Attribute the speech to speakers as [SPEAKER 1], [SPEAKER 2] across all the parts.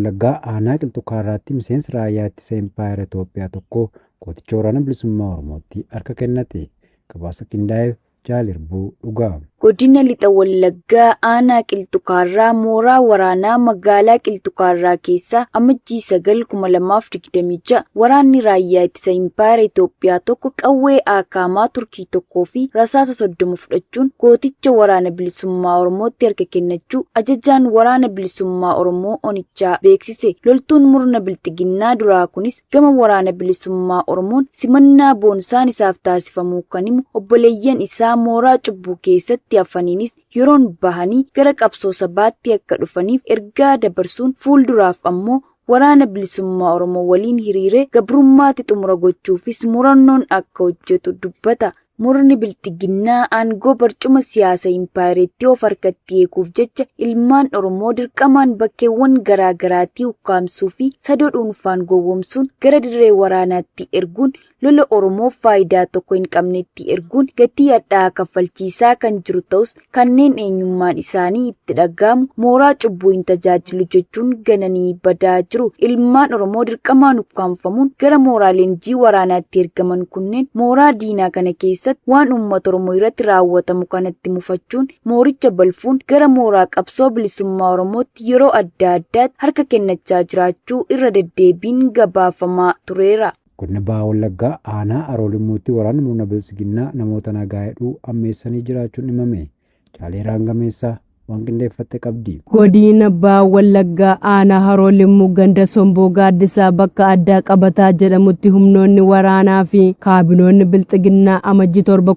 [SPEAKER 1] Wallaggaa aanaa Qilxuu Kaarraatti miseensi raayyaa ittisa Impaayera Itoophiyaa tokko gooticha Waraana Bilisummaa Oromootti harka kennate. Gabaasa qindaa'eef Jaal Irbuu Dhugaa.
[SPEAKER 2] Godina Lixa Wallaggaa Aanaa Qilxukaarraa mooraa waraanaa magaalaa Qilxukaarraa keessaa Amajjii 9, 2026 waraanni raayyaa ittisa impaayera Itoophiyaa tokko qawwee Aakaamaa Turkii tokkoo fi rasaasa 30 fudhachuun gooticha Waraana Bilisummaa Oromootti harka kennachuu ajajaan Waraana Bilisummaa Oromoo onichaa beeksise. Loltuun murna bilxiginnaa duraa kunis gama Waraana Bilisummaa Oromoon simannaa boonsaan isaaf taasifamuu kan himu obboleeyyan isaa mooraa cubbuu keessatti hafaniinis yeroon bahanii gara qabsoo sabaatti akka dhufaniif ergaa dabarsuun fuulduraaf ammoo Waraana Bilisummaa Oromoo waliin hiriiree gabrummaatti xumura gochuufis murannoon akka hojjetu dubbata. Murni Bilxiginnaa aangoo barcuma siyaasa impaayerattii of harkatti eeguuf jecha ilmaan Oromoo dirqamaan bakkeewwan garaa garaatii ukkaamsuu fi sadoo dhuunfaan gowwomsuun gara dirree waraanaatti erguun lola Oromoof faayidaa tokko hin qabnetti erguun gatii hadhaa'aa kaffalchiisaa kan jiru ta'us kanneen eenyummaan isaanii itti dhaga'amu mooraa cubbuu hin tajaajilu jechuun gananii badaa jiru. Ilmaan Oromoo dirqamaan ukkaamfamuun gara mooraa leenjii waraanaatti ergaman kunneen mooraa diinaa kana keessatti waan uummata Oromoo irratti raawwatamu kanatti mufachuun mooricha balfuun gara mooraa qabsoo bilisummaa Oromootti yeroo adda addaatti harka kennachaa jiraachuu irra deddeebiin gabaafamaa tureera.
[SPEAKER 1] Godina Baha Wallaggaa aanaa Haroo Limmuutti waraanni murna Biltsiginnaa namoota nagaa hidhuu hammeessanii jiraachuun himame. Caaleeraa Hangameessaa waan qindeeffatte qabdi.
[SPEAKER 3] Godina Baha Wallaggaa aanaa Haroo Limmuu ganda Somboo Gaaddisaa bakka addaa Qabataa jedhamutti humnoonni waraanaa fi kaabinoonni Bilxiginnaa Amajjii 7,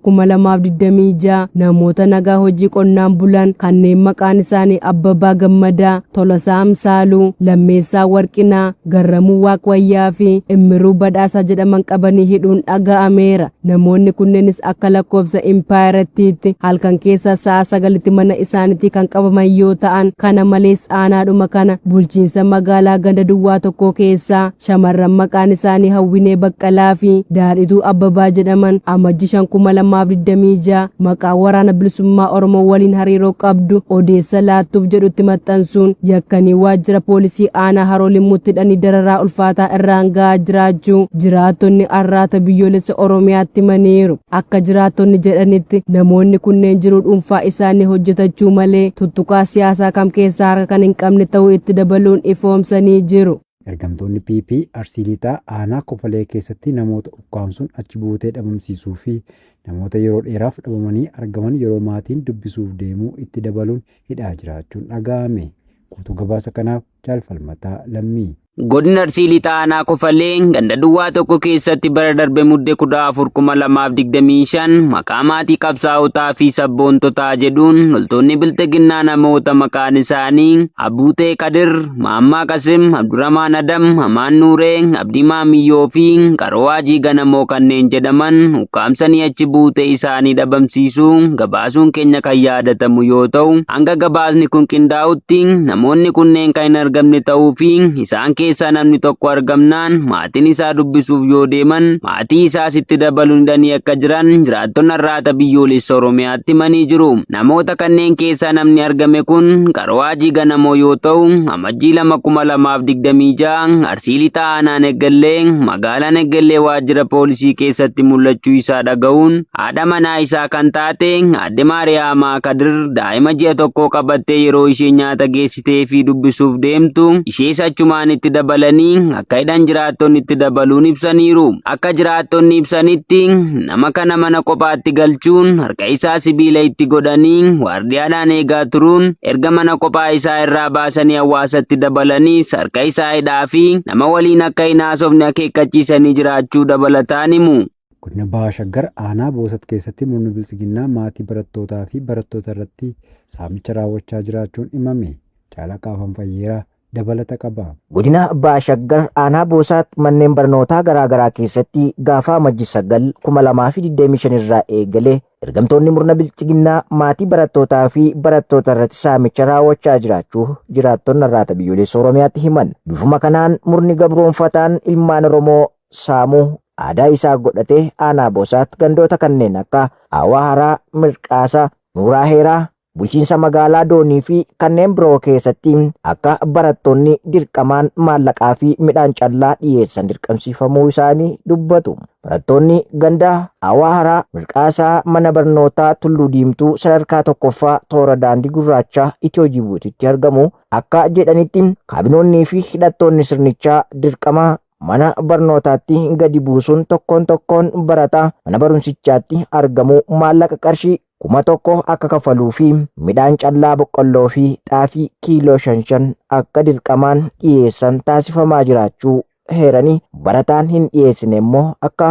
[SPEAKER 3] 2026 namoota nagaa hojii qonnaan bulan kanneen maqaan isaanii Abbabaa Gammadaa, Tolasaa Amsaaluu, Lammeessaa Warqinaa, Garramuu Waaqwayyaa fi Immiruu Badhaasaa jedhaman qabanii hidhuun dhaga'ameera. Namoonni kunneenis akka lakkoofsa impaayerattiitti halkan keessaa sa'a 9tti mana isaaniitii kan qabaman yoo ta'an, kana malees aanaadhuma kana bulchiinsa magaalaa ganda duwwaa tokkoo keessaa shamarran maqaan isaanii Hawwinee Baqqalaa fi Daadhituu Abbabaa jedhaman Amajji 5, 2026 maqaa Waraana Bilisummaa Oromoo waliin hariiroo qabdu odeessa laattuuf jedhutti maxxansuun yakkanii waajjira poolisii aanaa Haroo Limmuutti hidhanii dararaa ulfaataa irraan ga'aa jiraachuu jiraattonni Arraata Biyyoolessa Oromiyaatti himaniiru. Akka jiraattonni jedhanitti namoonni kunneen jiruu dhuunfaa isaanii hojjetachuu malee tuttuqaa siyaasaa kam keessaa harka kan hin qabne ta'uu itti dabaluun ifoomsanii jiru.
[SPEAKER 1] Ergamtoonni PP Arsii Lixaa aanaa Kofalee keessatti namoota ukkaamsuun achi buutee dhabamsiisuu fi namoota yeroo dheeraaf dhabamanii argaman yeroo maatiin dubbisuuf deemuu itti dabaluun hidhaa jiraachuun dhaga'ame. Guutuu gabaasa kanaaf Jaal Falmataa Lammii.
[SPEAKER 4] Godina Arsii Lixaa Aanaa Kofalee ganda duwwaa tokko keessatti bara darbe Mudde 14,2025 maqaa maatii qabsaa'otaa fi sabboontotaa jedhuun loltoonni bilxiginnaa namoota maqaan isaanii Abuutee Kadir, Maammaa Qasim, Abdurrahmaan Adam, Amaan Nuuree, Abdii Maamiyyoo fi Qaroo Haajii Ganamoo kanneen jedhaman ukkaamsanii achi buutee isaanii dhabamsiisuu gabaasuun keenya kan yaadatamu yoo ta'u, hanga gabaasni kun qindaa'utti namoonni kunneen kan hin argamne ta'uu fi isaan keessaa namni tokko argamnaan maatiin isaa dubbisuuf yoo deeman maatii isaas itti dabaluun hidhanii akka jiran jiraattonni Arraata Biyyoolessa Oromiyaatti himanii jiru. Namoota kanneen keessaa namni argame kun Qaroo Haajii Ganamoo yoo ta'u, Amajjii 2,2026 Arsii Lixaa Aanaa Neggellee magaalaa Neggellee waajjira poolisii keessatti mul'achuu isaa dhaga'uun haadha manaa isaa kan taate Aadde Maariyaamaa Kadir daa'ima ji'a tokkoo qabattee yeroo isheen nyaata geessiteefii dubbisuuf deemtu ishees achumaan itti dabalanii akka hidhan jiraattonni itti dabaluun ibsaniiru. Akka jiraattonni ibsanitti nama kana mana kophaatti galchuun harka isaa sibiila itti godhanii waardiyaadhaan eegaa turuun erga mana kophaa isaa irraa baasanii hawaasatti dabalaniis harka isaa hidhaa fi nama waliin akka hin haasofne akeekkachiisanii jiraachuu dabalataan himu.
[SPEAKER 1] Godina Baha Shaggar aanaa Boosat keessatti murni Biltsiginnaa maatii barattootaa fi barattoota irratti saamicha raawwachaa jiraachuun himame. Caalaa Qaafan Fayyeeraa dabalata qaba.
[SPEAKER 5] Godina Baha Shaggar aanaa Boosaat manneen barnootaa garaa garaa keessatti gaafa Amajji 9, 2025 irraa eegalee ergamtoonni murna Biltsiginnaa maatii barattootaa fi barattoota irratti saamicha raawwachaa jiraachuu jiraattonni Arraata Biyyoolessa Oromiyaatti himan. Bifuma kanaan murni gabroomfataan ilmaan Oromoo saamuu aadaa isaa godhate aanaa Boosaat gandoota kanneen akka Aawaa Haraa, Mirqaasa, Nuuraa Heeraa, bulchiinsa magaalaa Doonii fi kanneen biroo keessatti akka barattoonni dirqamaan maallaqaa fi midhaan callaa dhiyeessan dirqamsiifamuu isaanii dubbatu. Barattoonni ganda Awaaraa Mirqaasaa mana barnootaa Tulluu Diimtuu sadarkaa tokkoffaa toora daandii gurraachaa Itiyoo Jibuutitti argamu akka jedhanitti kaabinoonnii fi hidhattoonni sirnichaa dirqama mana barnootaatti gadi buusuun tokkoon tokkoon barataa mana barumsichaatti argamu maallaqa qarshii 1000 akka kaffaluu fi midhaan callaa boqqolloo fi xaafii kiiloo 5 akka dirqamaan dhiyeessan taasifamaa jiraachuu heeranii barataan hin dhiyeessine immoo akka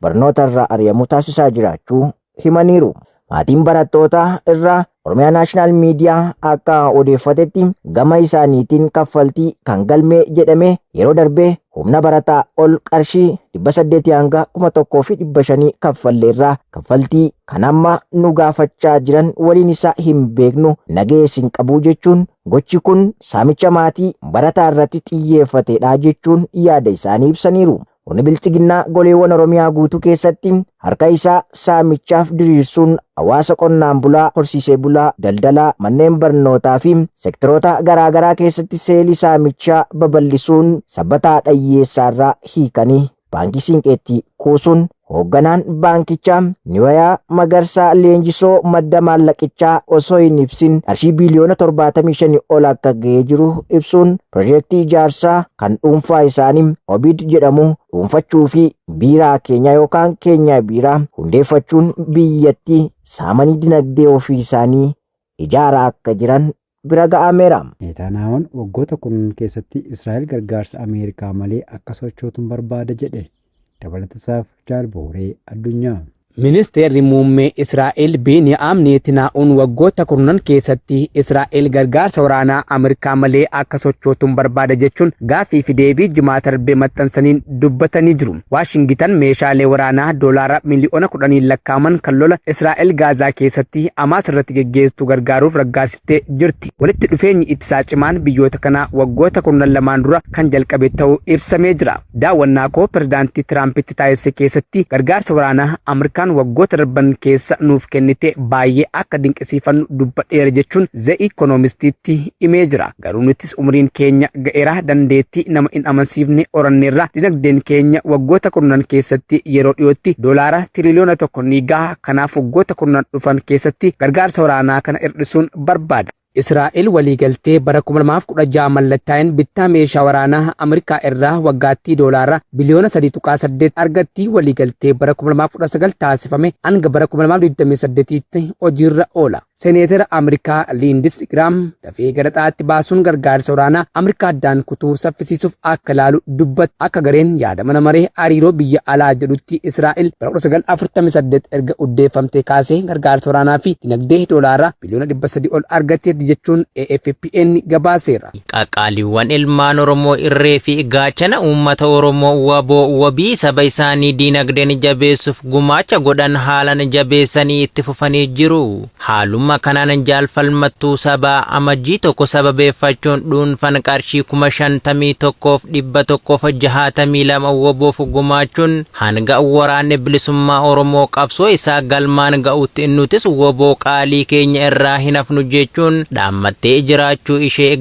[SPEAKER 5] barnoota irraa ari'amu taasisaa jiraachuu himaniiru. Maatiin barattootaa irraa Oromiyaa Naashinaal Miidiyaa akka odeeffatetti gama isaaniitiin kaffaltii kan galmee jedhame yeroo darbee humna barataa ol qarshii 800 hanga 1500 kaffalleerraa kaffaltii kan amma nu gaafachaa jiran waliin isaa hin beeknu nagees hin qabu jechuun gochi kun saamicha maatii barataa irratti xiyyeeffatedha jechuun yaada isaanii ibsaniiru. Humni bilchiginnaa goleewwan Oromiyaa guutuu keessatti harka isaa saamichaaf diriirsuun hawaasa qonnaan bulaa, horsiisee bulaa, daldalaa, manneen barnootaa fi sektoroota garaagaraa keessatti seelii saamichaa babal'isuun sabbataa dhayyeessaarraa hiikanii baankii siinqeetti kuusuun hoogganaan baankichaa Niwayaa Magarsaa Leenjisoo madda maallaqichaa osoo hin ibsin qarshii biiliyoona 75 ol akka ga'ee jiru ibsuun piroojeektii ijaarsaa kan dhuunfaa isaanii Obiid jedhamu dhuunfachuu fi biiraa keenyaa yookaan keenyaa biiraa hundeeffachuun biyyattii saamanii dinagdee ofii isaanii ijaaraa akka jiran bira ga'ameera.
[SPEAKER 1] Neetaaniyaahuun waggoota kurnan keessatti Israa'el gargaarsa Ameerikaa malee akka sochootuun barbaada jedhe. Dabalatasaaf Jaalbooree Addunyaa.
[SPEAKER 6] Ministeerri muummee Israa'el Beeniyaam Neetinaa'uun waggoota kurnan keessatti Israa'el gargaarsa waraanaa Ameerikaa malee akka sochootuun barbaada jechuun gaaffii fi deebii jimaata darbee maxxansaniin dubbatanii jiru. Waashingitan meeshaalee waraanaa doolaara miliyoona 10 lakkaa'aman kan lola Israa'el Gaazaa keessatti Hamaas irratti geggeessitu gargaaruuf raggaasiftee jirti. Walitti dhufeenyi ittisaa cimaan biyyoota kanaa waggoota kurnan lamaan dura kan jalqabe ta'uu ibsamee jira. Daawwannaa koo pirezidaantii Tiraampitti taasise keessatti gargaarsa waraanaa Ameerikaan waggoota darban keessa nuuf kennite baay'ee akka dinqisiifannu dubbadheera jechuun The Economistitti himee jira. Garuu nutis umriin keenya ga'eera dandeettii nama hin amansiifne horanneerra dinagdeen keenya waggoota kurnan keessatti yeroo dhiyootti doolaara tiriliyoona 1 ni gaha. Kanaaf waggoota kurnan dhufan keessatti gargaarsa waraanaa kana hir'isuun barbaada. Israa'el waliigaltee bara 2016 mallattaa'een bittaa meeshaa waraanaa Ameerikaa irraa waggaatti doolaara biliyoona 3.8 argatti. Waliigaltee bara 2019 taasifame hanga bara 2028tti hojiirra oola. Seneetara Ameerikaa Liindis Giraam dafee gara xaatti baasuun gargaarsa waraanaa Ameerikaa addaan kutuu saffisiisuuf akka ilaalu dubbata. Akka gareen yaada mana maree hariiroo biyya alaa jedhutti Israa'el bara 1948 erga hundeeffamtee kaasee gargaarsa waraanaa fi dinagdee doolaara biliyoona 300 ol argatteetti jechuun AFP'n gabaaseera.
[SPEAKER 7] Qaqqaaliiwwan ilmaan Oromoo irree fi gaachana uummata Oromoo wbo wabii saba isaanii diinagdeen jabeessuuf gumaacha godhan haalan jabeessanii itti fufanii jiru. Haaluma kanaan Jaal Falmattuu Sabaa Amajjii 1 sababeeffachuun dhuunfan qarshii 51,162 WBOf gumaachuun hanga Waraanni Bilisummaa Oromoo qabsoo isaa galmaan ga'utti nutis wbo qaalii keenya irraa hin hafnu jechuun dhaammattee jiraachuu ishee.